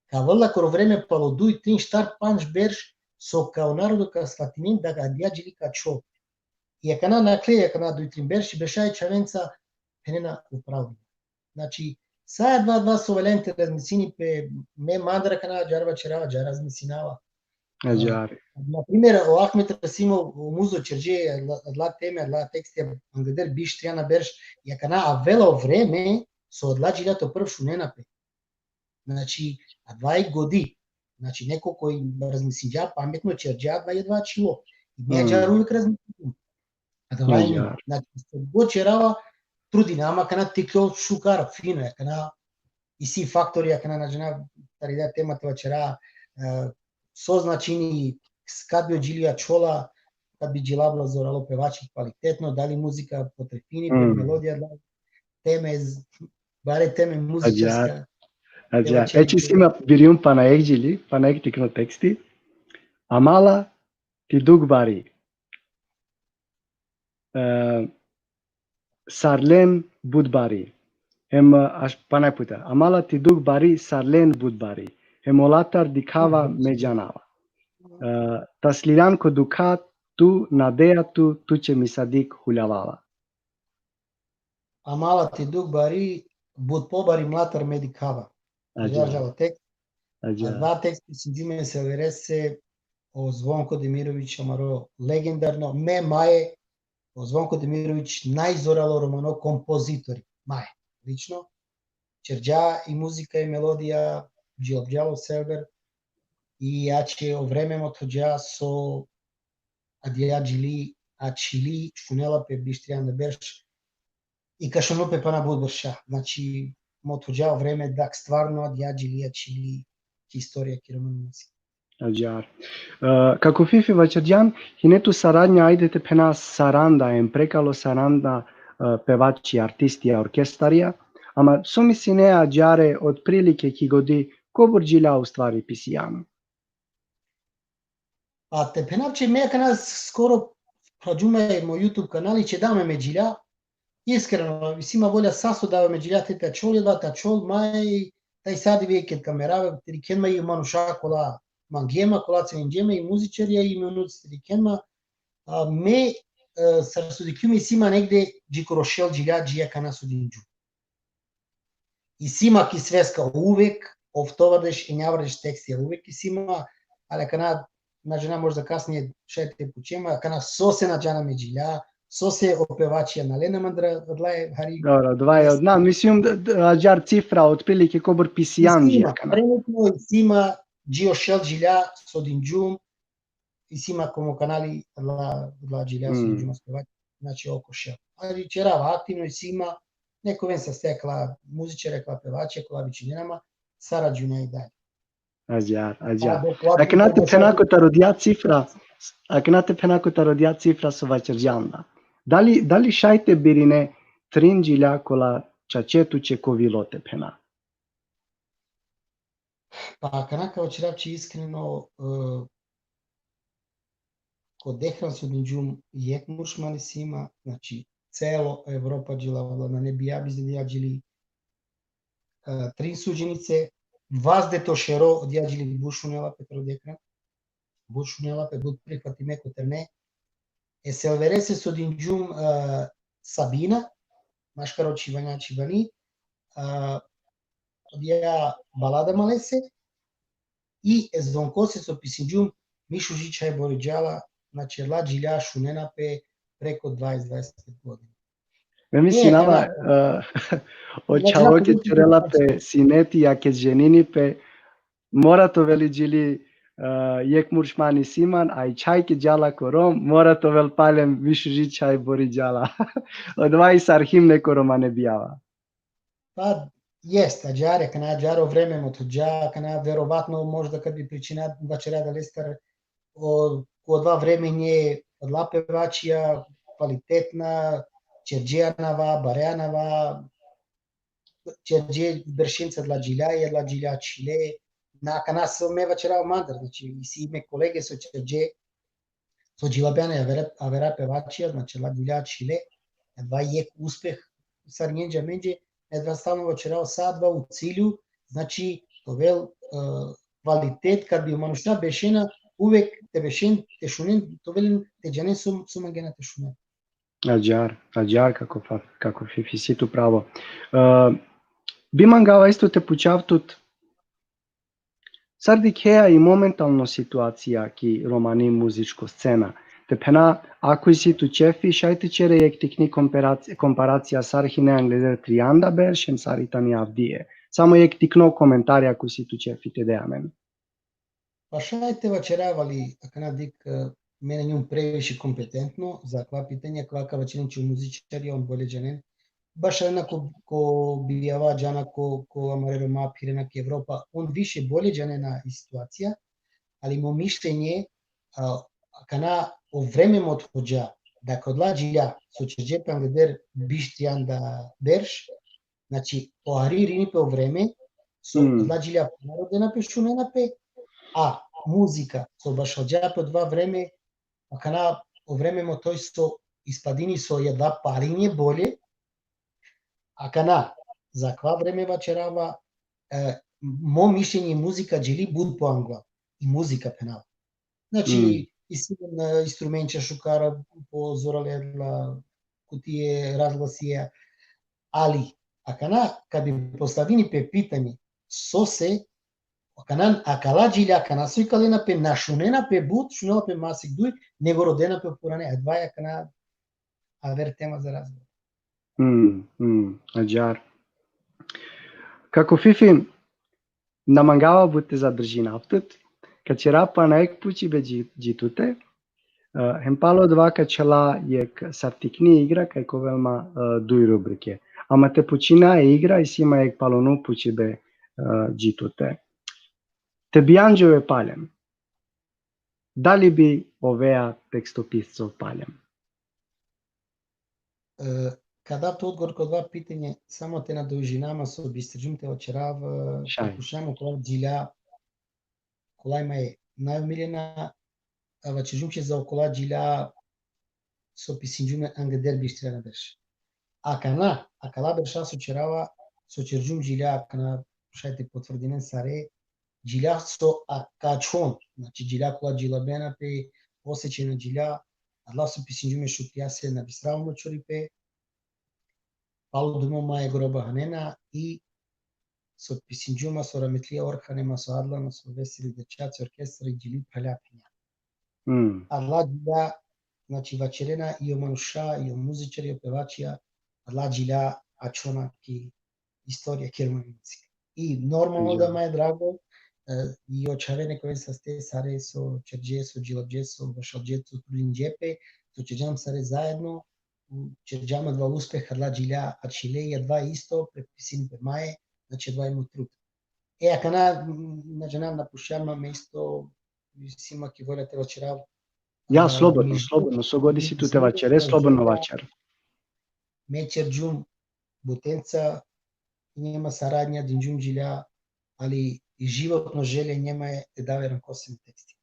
Ka avel lakoro vreme palo duj, trin, štar, pandž berš, so ka o narodo ka svatinen da adija džili ka ačhol. I akana nakhle, akana duj, trin berš, i beša e čhavenca, phenena u pravo. Znači, sa adava, adava so valjani te razmislini pe, me mandar akana ađahar vaćerava, ađahar razmislinava. Ađahar. Na primer, o Ahmet Rasimov, o Muzo ćerđe, adala, adala teme, adala teksti, angleder biš, trijanda berš, i akana avela o vreme, so adala džilja to prvo šunena pe. Znači, adava i godi. Znači, neko koj razmislinđa pametno, ćerđa, adava i adava ačhilo. I me, mm, ađahar uvek razmislinđum. Adava i Ađar. Znači, so god ćerava, trudina, ama akana te iklol šukar, fino, akana isi faktori, akana na džana, tari da tema te vaćera, e, so značini, kad bi o džili ačhola, kad bi džilabla zoralo pevači kvalitetno, dali muzika potrefini pe Mm. melodija, dali teme, z- bare teme muzičarska. Ađar. Evo, E, čekaj. či si ma, birium pana jekh džili, pana jekh tikno teksti. Amala ti duk bari. E, sar len but bari. Hem, e, aš, pana jekh puta. Amala ti duk bari, sar len but bari. Hem olatar dikhava me džanava. E, taslilan ko dukha tu, nadeja tu, tuće mi sadik huljavava. Amala ti duk bari, but pobari mlatar me dikhava. Ađar Ađar. džala tekst. Ađar. Adava tekst pisinđum e Selverese, o Zvonko Demirović, amaro legendarno, me maje, o Zvonko Demirović, najzoralo romano kompozitori, maje, lično. Ćerđa i muzika i melodija, džilobđa lo Selver, i ače o vreme mothođa so adija džili ačhili, šunela pe biš trianda berš, i ka šunel pe pana but berša. Znači, mothođa o vreme dak stvarno adija džili ačhili ki istorija ki romani muzika. Ađar. E, kako Fifi vaćerđan, hine tu saradnja, ajde te phena, saranda, em prekalo saranda, e, pevači, artisti, orkestarija, ama so misline ađare otprilike ki godi kobor džilja u stvari pisijan? A te phenav će me akana skoro phrađum e mo YouTube kanali, će dam e me džilja, iskreno, isi ma volja sa so dava e me džilja te, te ačhol, da te ačhol, ma i taj sadi ve ked ka merave, te dikhen ma i manuša kola mangema, kola cenđema, i muzičarja, i minuti te dikhen ma, a me, e, sar so dikhljum, isi ma negde dži koro šel džilja, dži akana so dinđum. Isi ma ki sveska uvek, oftovardeš, enjavardeš tekstija uvek isi ma, ali akana, na džana, možda kasnije šaj te pučem, akana sose na džana me džilja, sose o pevačija na lena mandar, adla e hari. Dobro, adava e, na, mislim da, da, ađar cifra, otprilike kobor pisijan Isi dži ma, akana. Trenutno isi ma dži o šel džilja so dinđum, isi ma ko mo kanali adla, adla džilja so Mm. dinđum as pevači, znači oko šel. Ali ćerava aktivno, isi ma, neko ven sa stekla, muzičare, kola pevači, kola vičinena ma, sarađujna i dalje. Ađar, ađar. A, dok ovako Akana te možda phena kotar odija cifra, akana te phena kotar odija cifra so vaćerđan da. Dali, dali šaj te birine trin džilja kola čače tuće kovilo te phena? Pa akana ka vaćerav će iskreno, e, ko Dehran so dinđum jekh muršmani si ma, znači celo Evropa džila, nane bijav iz adija džili, e, trin suđenice, vazdeto šero, adija džili but šunela pe taro Dehran, but šunela pe, but prihvatime kotar me. E Selverese so dinđum, e, Sabina, maškaro čhivanja čhivani, e, adija balada ma lese, i e Zvonkose so pisinđum, Mi šuži čhaj bori džala, znači adla džilja šunena pe preko dvadeset, dvadeset pet godina. Me mislinava, e, o čhavo ked ćerela pe sineti, a ked ženini pe, mora te ovel i džili, e, jekh muršmani si man, a i čhaj ked džala ko rom, mora te ovel palem Mi šuži čhaj bori džala. Odova i sar himne ko romane bijava. Pa, jest, ađar, akana ađar o vreme mothođa, akana verovatno možda kad bi pričina vaćera da lestar, o, ko adava vreme nje adla pevačija kvalitetna, ćerđe anava, bare anava, ćerđe beršenca adla džilja, i adla džilja ačhile, na akana so me vaćerav mandar, znači, isi me kolege so ćerđe, so džilabjane avera, avera pevačija, znači, adla džilja ačhile, adava jekh uspeh sar njenđe amenđe, adava stalno vaćerav, sa adava u cilju, znači, te ovel, e, kvalitet, kad bi manuša bešena, uvek te bešen, te šunen, te ovel, te džanen so, so mangena te šunen. Ađar, ađar, kako fa-, kako Fifi, si tu pravo. E, bi mangava isto te pučav tut, sar dikhea i momentalno situacija ki romani muzičko scena. Te phena, ako isi tu ćefi, šaj te ćere jekh tikni komparaci-, komparacija sar hine angleder trianda berš, hem sar i tani avdive. Samo jekh tikno komentari, ako isi tu ćefi te de amen. Pa šaj te vaćerav, ali akana dik, e, me na njum previše kompetentno za akala pitanja, akala ka vaćeren će o muzičari, on bolje džanen. Baš na ko, ko bijava džana ko, ko amare Roma phirena ki Evropa, on više bolje džanena i situacija, ali mo mišljenje, a, akana o vreme mothođa, da ka odola džilja so ćerđe pe angleder biš trianda berš, znači, o hari irini pe o vreme, so Mm. odola džilja pana rodena pe, šunena pe, a muzika, so bašalđa pe odova vreme, akana o vreme mothoj so ispadini so jedva parinđe bolje, akana, za akava vreme vaćerava, e, mo mišljenje, muzika đeli but po angla, i muzika phenava. Znači, Mm. isi, e, instrumenća šukara, po zorale adala, kutije, razglasija, ali, akana, kad bi postavini pe pitanje, sose, akana, akala džilja, akana so ikalena pe, na šunena pe but, šunela pe masek duj, nego rodena pe purane, adava i akana aver tema za razgovor. Mm, mm, ađahar. Kako Fifi, na mangava but te zadržinav tut, ka ćera pana jekh pučibe dži-, dži tute, e, hem palo odova ka ćhela jekh sar tikni igra, kaj ka ovel ma, e, duj rubrike. Ama te počina e igra, isi ma jekh paluno pučibe, e, dži tute. Te bijanđove palem, dali bi ovea tekstopisco palem? E, ka dav tut odgovor ko odova pitanje, samo te nadovežinav ma so bisterđum te vaćerav, e, Šaj. pokušav ma okola džilja, kola i ma e najomiljena, a vaćerđum će za okola džilja so pisinđum angleder biš trianda berš. Akana, akala berša so ćerava, so ćerđum džilja, akana šaj te potvrdinen sare, džilja so a-, ka ačhon, znači džilja kola džilabena pe, osećajna džilja, adala so pisinđum e Šukrija se na bistrava mo čoripe, palo dumo ma e groba hanena i so pisinđum ma so rahmetlija Orhane ma so Adlana, so Veseli dečaci, orkestar i džili phralja phenja. Mm. Adala džilja, znači, vaćerena i o manuša, i o muzičari, i o pevačija, adala džilja ačhona ki istorija ki romani muzika. I normalno da Ađahar. ma e drago, e, i o čhave nek oven saste sare so ćerđe, so džilabđe, so bašalđe, so trudinđe pe, so ćerđam sare zajedno, ćerđam adava uspeh, adala džilja ačhile, i adava isto prepisini pe ma e, znači adava i mo trud. E, akana, m, na džanav, napušćam, ma me isto, isi ma ki volja te vaćerav. Ja, A, slobodno, mi slobodno, so god isi tut te vaćere, slobodno vaćer. Me ćerđum butenca, injama saradnja, dinđum džilja, ali i životno želja injama e te dav e Ramkose teksti.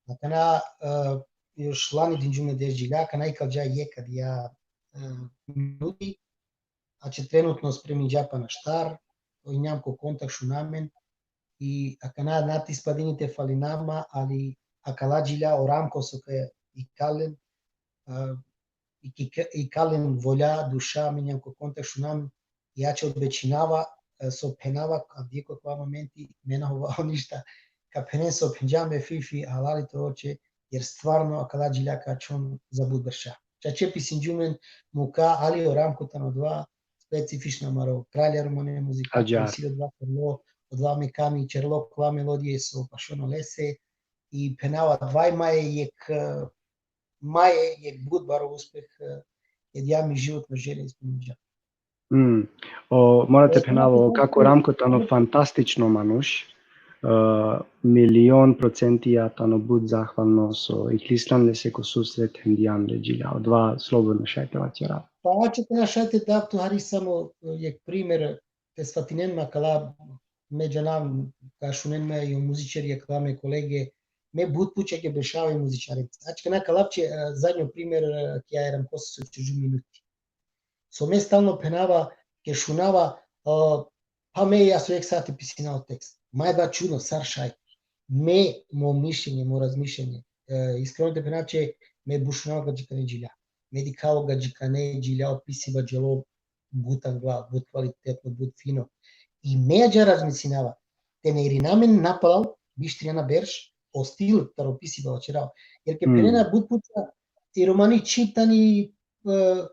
Akana, e, još lani dinđum e deš džilja, akana ikalđa jekh adija, e, minuti, a će trenutno spreminđa pana štar, injam ko kontakt, šun amen, i akana na te ispadini te falinav ma, ali akala džilja, o Ramko so ka ikalen, e, i ki-, ikalen volja, duša, me injam ko kontakt, šun amen, i ače obećinava, e, so phenava, avdive ko akava momenti, me na hovava ništa, ka phenen so phenđa me Fifi, halali te ovel će, jer stvarno akala džilja ka ačhon za but berša. Čače pisinđum len muka, ali o Ramko tano adava specifično amaro kralj e romane muzike, Ađahar. Isi adava ćerlo, adava mekami ćerlo, akala melodije so pašon olese, i phenava adava i ma e jekh, e, ma e jekh but baro uspeh, e, edija mi životno želja ispuninđa. Mm. O, mora te phenav, o kako Ramko tano fantastično manuš, e, milion procentija tano but zahvalno so ikljisljan lese ko susret hem dijan le džilja. Odova slobodno šaj te vaćerav. Pa ače te na šaj te dav tu hari samo, e, jekh primer, te svatinen ma akala, me džanav, ka šunen ma i o muzičari, akala me kolege, me but pučake bešava i muzičarenca. Ače akana ka lav će, e, zadnjo primer, e, ki e Ramkose so ćerđum minuti. So me stalno phenava, ke šunava, e, pa me ja so jekh sati pisinav o tekst. Ma adava čudno, sar šaj. Me, mo mišljenje, mo razmišljanje, e, iskreno te phenav će, me but šunava gadžikane džilja. Me dikhava gadžikane džilja, o pisiba đelo but angla, but kvalitetno, but fino. I me ađahar razmislinava, te na irina amen napalal, biš trianda berš, o stil taro pisiba vaćerava. Jer ke Mm. phenena but puta, i romani čhib tani, e,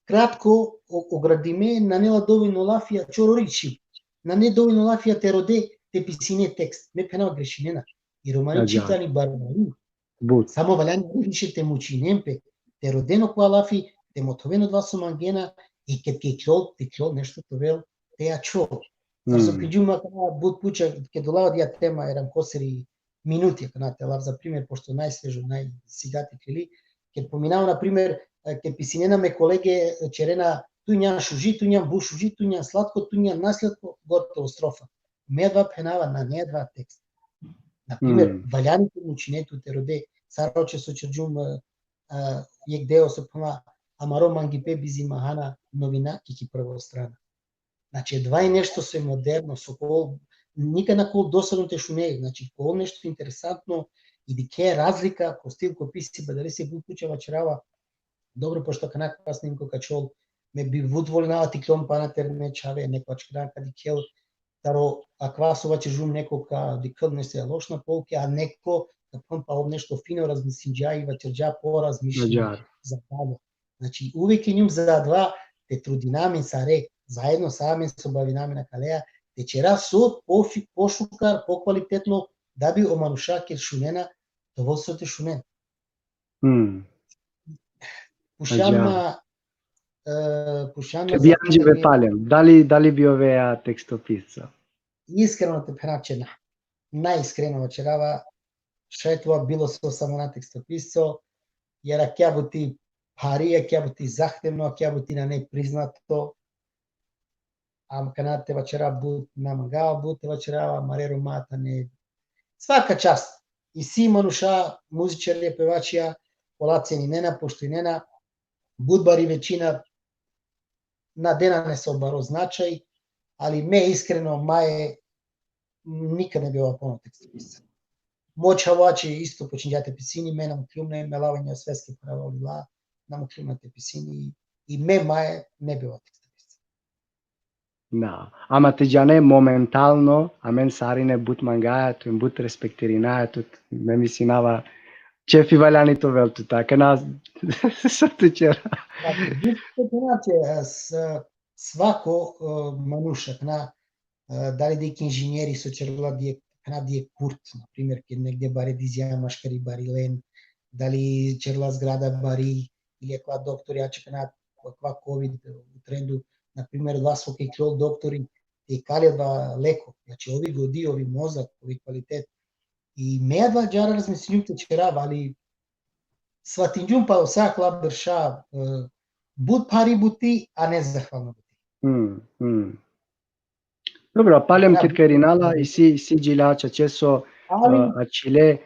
kratko, o-, ogradime, nane la dovoljno lafija, čorori čhib. Nane dovoljno lafija te rode, te pisine tekst. Me phenava grešinena. I romani čitani barvani. But. Samo valjani više te mučinen pe, te roden okova lafi, te mothoven odova so mangena, i ked ke ikljol, te ikljol nešto te ovel te ačhol. Sar so phenđum akana but puča, ked ola odija tema, eram kosiri minuti akana te lav, za primer, pošto najsvežo, najsigate iklili, ked pominava, na primer, e, ked pisinena me kolege, e, ćerena, tu injan šuži, tu injan but šuži, tu injan slatko, tu injan naslatko, gotovo, strofa. Me adava phenava, nane adava tekst. Na primer, valjani te mučine tu te rode, sar oče so ćerđum, e, e, jekh deo so phenava, amaro mangipe bizi mahana, novina ki, ki prvo strana. Znači, adava i nešto so i moderno, so ko, nikad na ka ol dosadno te šune, znači, ka ol nešto interesantno, i dikhe razlika ko stil, ko pisiba, dali se but puča vaćerava, dobro, pošto akana akava snimko ka ačhol, me bi but volinava te ikljon pana terne čhave, neko ačhol ka dikhel, taro akava so vaćerđum, neko ka dikhel nese lošna pouke, a neko ka phen pa ov nešto fino razmislinđa i vaćerđa po razmišljanje. Ađar. Za dalje. Znači, uvek injum za adava te trudina amen sare, zaedno sa amen so bavina amen akalea, te ćera so pofi-, pošukar, pokvalitetno, da bi o manuša ked šunena, te ovel so te šunen. Hmm. Pučan ma, e, pučan ma. Te bi anđive palem, dali, dali bi ovea tekstopisco? Iskreno te phena će na. Naiskreno vaćerava, šaj te ova bilo so, samo na tekstopisco, jer akija buti phari, akija buti zahtevno, akija buti nane priznato. Ama akana te vaćera but, na mangava but te vaćerava, amare Roma tane. Svaka čast. Isi manuša, muzičarija, pevačija, kola ceninena, poštujnena, but bari većina na dena nese baro značaj, ali me iskreno, maje, nikad ne bi ova ponovo tekstopisca. Mo čhavo ače isto počinđa te pisini, me na mukljum, me lava inja svetske paralelila, na mukljum te pisini, i me maje ne bi ova tekstopisca. Na, ama te džane, momentalno, amen sarine but mangaja tut, but respektirinaja tut, me mislinava, ćefi valjani te ovel tut, akana, so te ćera. Znači, but te ćera će, e, s-, svako, e, manuš, akana, e, dali da i inženjeri so ćerela di jekh, akana di jekh kurt, na primer, ked negde bari dizija maškari bari len, dali ćerela zgrada bari, ili akava doktori, ače akana, akava kovid u trendu, na primer, odova so ka ikljol doktori, te ikali adava leko, znači, ov i godi, ov i mozak, ov i kvalitet. I me adava ađahar razmislinđum te ćerav, ali svatinđum palo sa akala berša, e, but phari buti, a nezahvalno buti. Mm, mm. Dobro, palem ked ka irinala, isi, isi džilja čače so, e, ačhile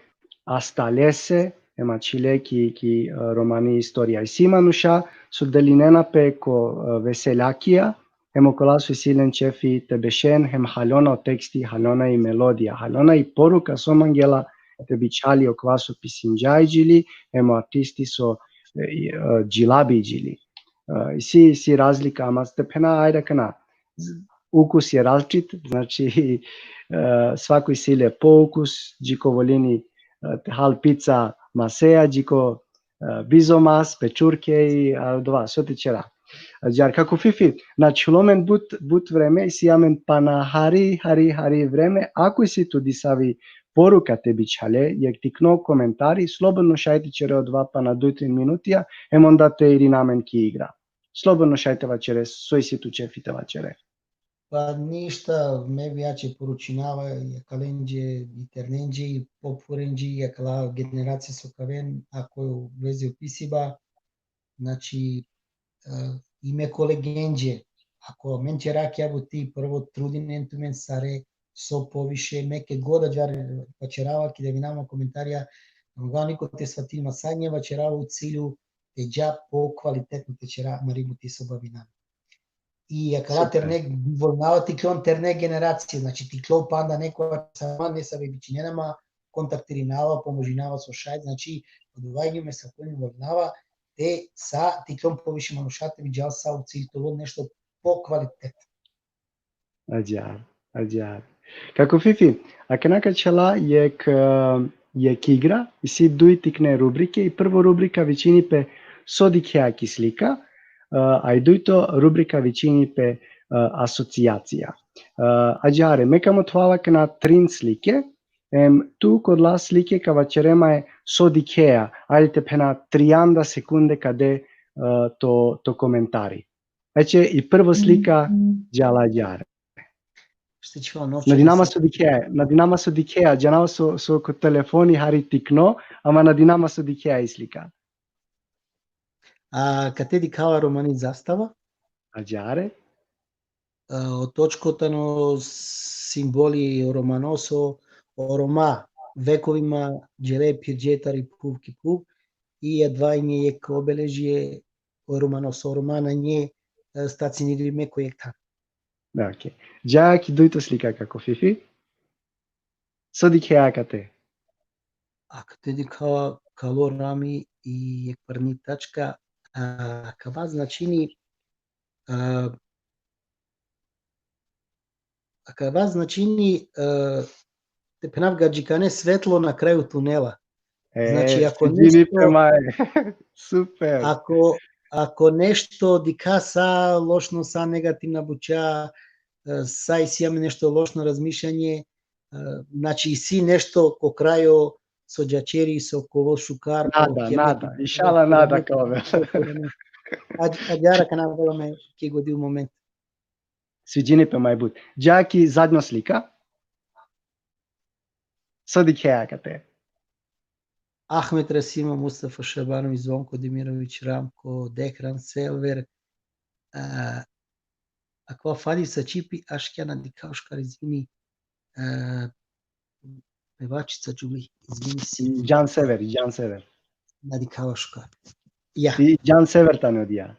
astalese, em ačhile ki, ki, e, romani istorija. Isi manuša so delinena pe ko, e, veseljakija, em okola so isi len ćefi te bešen, hem haljona o teksti, haljona i melodija, haljona i poruka so mangela te bičhali okova so pisinđa i džili, em o artisti so, e, i, e, džilabi i džili. E, isi, isi razlika, ama te phena, ajde akana, z-, ukus je različit, znači, e, svako isi le po ukus, dži ko volini, e, te hal pica maseja, dži ko, e, bizo mas, pečurke i, a, odova, so te ćera. Ađahar, kako Fifi, na čhulo amen but, but vreme, isi amen pana hari, hari, hari vreme, ako isi tu disavi poruka te bičhale, jekh tikno komentari, slobodno šaj te ćere odova pana duj trin minutija, em onda te irina amen ki igra. Slobodno šaj te vaćere, so isi tu ćefi te vaćere. Pa ništa, me bi ače poručinava i akalenđe, i ternenđe, i pophurenđe, i akala generacija so ka aven, ako je u vezi o pisiba, znači, e, i me kolegenđe, ako amen ćera akija buti, prvo trudinen tumen sare, so poviše, me ked god ađahar vaćerava, keda vinava komentarija, na mangava niko te svatil, ma sa inje vaćerava u cilju te dža pokvalitetno te ćera amari buti so bavina amen. I akala terne, volinava te ikljon terne generacije, znači te ikljon panda neko, sa man nesave bičinena ma, kontaktirinava, pomožinava so šaj, znači, odova injum, sa kojim volinava te sa, te ikljon poviše manuša te bi džal sa u cilj te ovel nešto pokvalitetno. Ađahar, ađahar. Kako Fifi, akana ka ćhela jekh, e, jekh igra, isi duj tikne rubrike, i prvo rubrika vičini pe So dikhea ki slika, e, a i dujto rubrika vičini pe, e, asocijacija. E, ađahare, me ka mothova akana trin slike, Em, tu ko adala slike ka vaćere ma e so dikhea, ajde te phena trianda sekunde kade, e, to, to komentari. Eće i prvo slika, džala ađahar. Što će vam novčana Nadinama slika? So dikhea, nadinama so dikhea, džanava so, so ko telefoni hari tikno, ama nadinama so dikhea i slika. A kate dikhava romani zastava? Ađahare. A, o točko tano simboli romano so, o Roma vekovima džele phirđe tari phuv ki phuv, i adava inje jekh obeležje o romano so, o Roma nane, e, stacionirime ko jekh than. Da, okej. Dža ki dujto slika, kako Fifi. So dikhea kate? Akate dikhava kalo rami i jekh parni tačka, a, kava značini, a, a kava značini, a, te phenav gadžikane svetlo na kraju tunela. E, Znači, ako sviđini nešto pe maj. Super. Ako, ako nešto dikha sa lošno, sa negativna buća, e, sa isi amen nešto lošno razmišljanje, e, znači, isi nešto ko krajo so džaćeri, so ka ovel šukar, ko Nada, kjerne nada, bi- išala nada ka ovel. A, ađahar akana avela me ki godi u moment. Sviđini pe maj but. Dža ki zadnjo slika. So dikhea kate? Ahmet Rasima, Mustafa Šabanović, Zvonko Demirović, Ramko Dehran, Selver, a, akava Fadil Sačipi, aškja na dikhava šukar, izvini, a, pevačica Džuli, izvini si. Džan Sever, Džan Sever. Na dikhava šukar. Ja. I Džan Sever tano odija.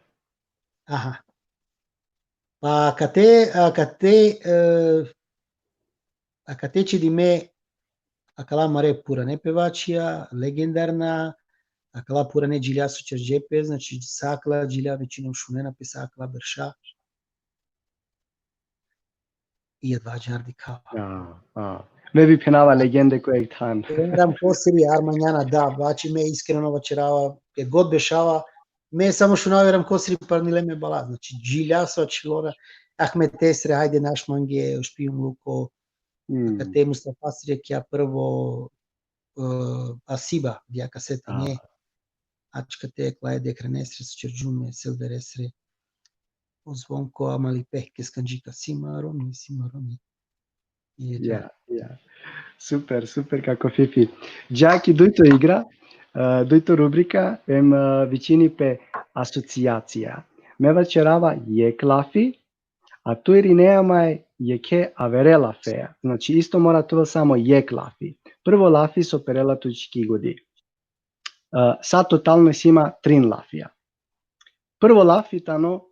Aha. Pa kate, a, kate, e, akate čedime, akala mare purane pevačija, legendarna, akala purane džilja so ćerđe pe, znači, sa akala džilja većinom šunena pe sa akala berša. I adava ađahar dikhava. A, a. Me bi phenava legende ko jekh than. Ram Kosiri, Armanjana, da, znači, me iskreno vaćerava, ke god bešava, me samo šunava Ram Kosiri, parnile me bala, znači, džilja so ačhilo na, Ahmet Esre, Hajde naš mange, Špijun Luko, Mm. Akate Mustafa Sri, kja prvo, e, Asiba, dija kaseta A. nje. Ačkate Klaje Dehran Esre, so ćerđum me, Selver Esre. O Zvonko, Amali Pehke, Skanđika, Sima Romi, Sima Romi. I Ja, ja. Super, super, kako Fifi. Dža ki dujto igra, e, dujto rubrika, em, e, vičini pe asocijacija. Me vaćerava jekh lafi, a tu irinea maj jekhe avere lafeja. Znači, isto mora te ovel samo jekh lafi. Prvo lafi so perela tuće ki godi. E, sa totalno isi ma trin lafija. Prvo lafi tano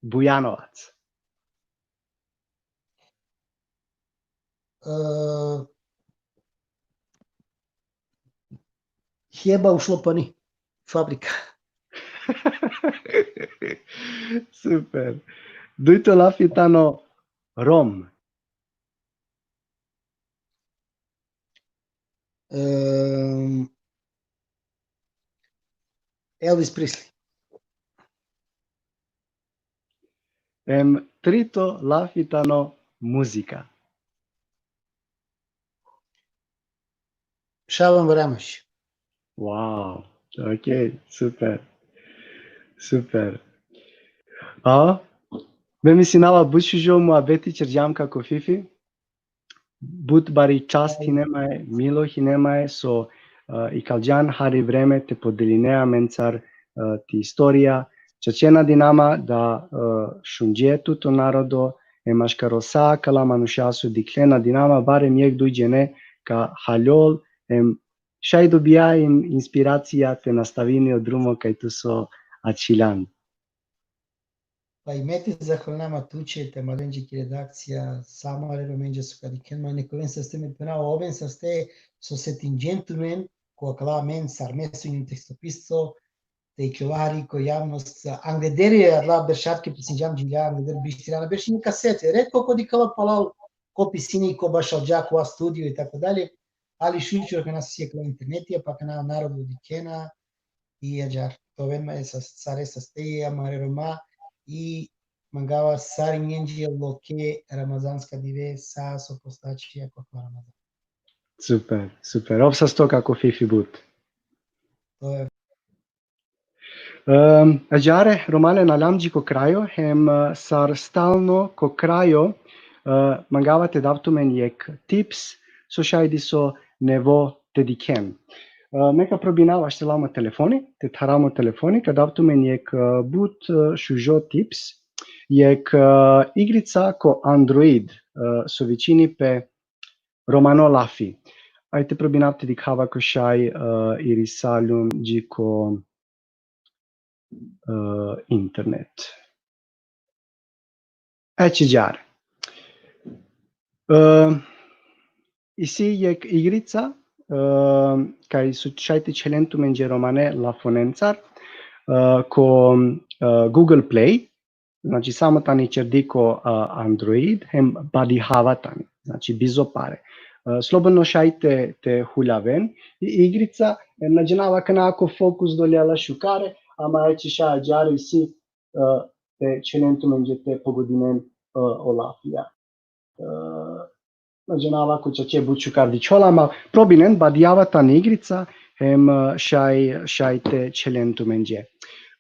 Bujanovac. E, Heba ušlo pani, fabrika. Super. Dujto lafi tano Rom. Em, Elvis Presley. Em, trito lafi tano muzika. Šaban Vramić. Wow, okej, super. Super. A? Me mislinava but šužo muabeti ćerđam kako Fifi. But bari čast hine ma e, milo hine ma e, so, e, ikalđan hari vreme te podeline amencar, e, ti istorija. Čače nadinama da, e, šunđe tuto narodo, em maškaro sa akala manuša so dikhle, nadinama barem jekh duj džene ka haljol, em šaj dobija in-, inspiracija te nastavini o drumo kaj tu so ačhiljan. Pa i me te zahvalinama tuće, te amalenđe ki redakcija, sa amare Romenđe so ka dikhen ma, nek oven saste, me phenava, oven saste so setinđen tumen, ko akala amen, sar me so injum tekstopisco, te ikljola hari ko javnost, angleder adala berša kaj pisinđam džilja, angleder biš trin berša, inje kasete, retko ko dikhala palal, ko pisini, ko bašalđa, ko studio i tako dalje, ali šućur akana so isi akala internetija, pa akana narodo dikhena, i ađahar, te oven ma e sa-, sare saste, amare Roma, i mangava sarinenđe loke ramazanska dive, sa so postači ko akava Ramazan. Super, super. Ov sasto kako fifi but. To je Um, ađahar, Romane, nalam dži ko krajo, hem uh, sar stalno ko krajo, uh, mangava te dav tumen jekh tips, so šaj diso nevo te dikhen. Uh, me ka probinav aštelamo telefoni, te tharamo telefoni, ka dav tumen jekh uh, but uh, šužo tips, jekh uh, igrica ko Android, uh, so vičini pe Romano Lafi. Ajde probinav te dikhava ko šaj uh, irisaljum dži ko uh, internet. Eći džar. Uh, isi jekh igrica, uh, kaj so šaj te čhelen tumenđe romane lafonencar, uh, ko uh, Google Play, znači samo tani čerdi ko uh, Android, hem badihava tani, znači bizo pare. Uh, slobodno šaj te, te huljaven, i igrica, em, na džanava kana ako fokus dolela šukare, ama eći šaj ađahar isi uh, te čhelen tumenđe te pogodinen uh, o lafija. Uh, na džanava ko čače but šukar dičhola, ama probinen, badijava tani igrica, hem uh, šaj, šaj te čhelen tumenđe.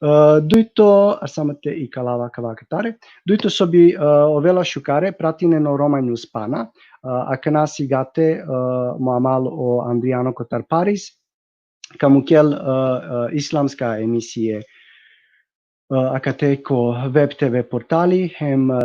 Uh, dujto, a samo te ikalava kava katare, dujto so bi uh, ovela šukare, pratinen o Roma News pana, uh, akana sigate uh, mo amal o Andrijano kotar Paris, ka mukel uh, uh, islamska emisije uh, akate ko Web T V portali, hem uh,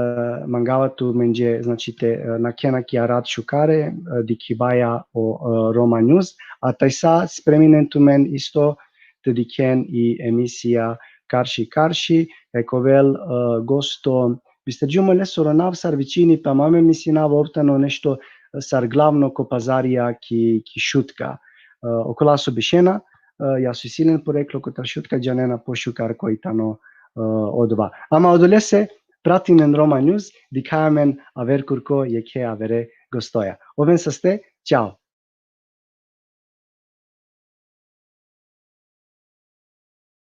mangava tumenđe, znači te uh, nakhen ki arat šukare, uh, dikhibaja o uh, Roma News, a tajsa spreminen tumen isto te dikhen i emisija Karši Karši, kaj ka ovel uh, gosto, bisterđum lesoro nav sar vičini, pa ma me mislinava ov tano nešto sar glavno ko pazarija ki, ki Šutka. Uh, okola so bešena, uh, ja so isi len poreklo kotar Šutka, džanena pošukar koj tano uh, odova. Ama odolese pratinen Roma News, dikha amen aver kurko jekhe avere gostoja. Oven saste, čao.